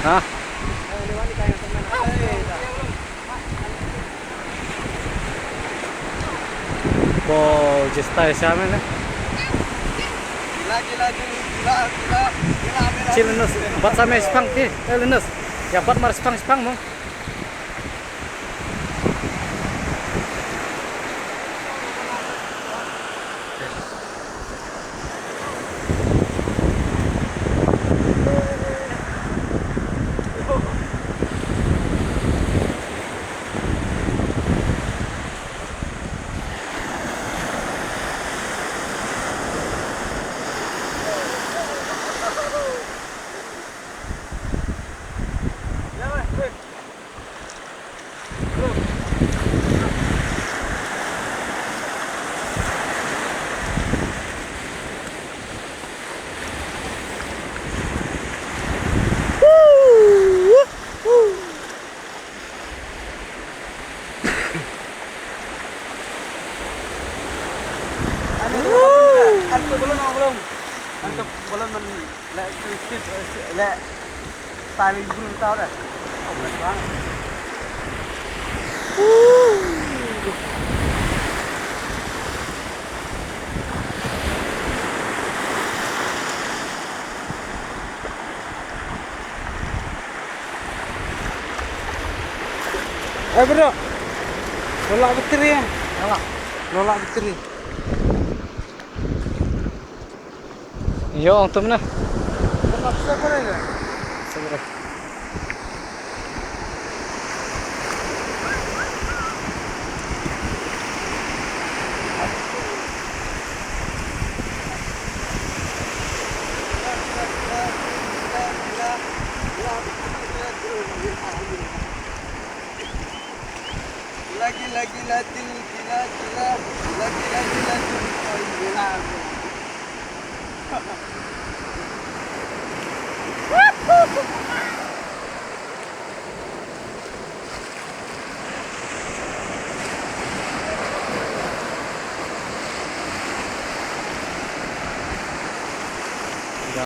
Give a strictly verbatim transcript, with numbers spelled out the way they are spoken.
Ha? Ko jistai sha mene. Chil nus, bat sa me spang ti, eh, nus. Ya bat mar spang, spang mo. Eh, bro. Nolak bateri, eh. Nolak. Nolak bateri. Yo, ong tum na. Nolak bateri. Sabar. Lagi, lagi, lagi, lagi, lagi, lagi, lagi, lagi, lagi.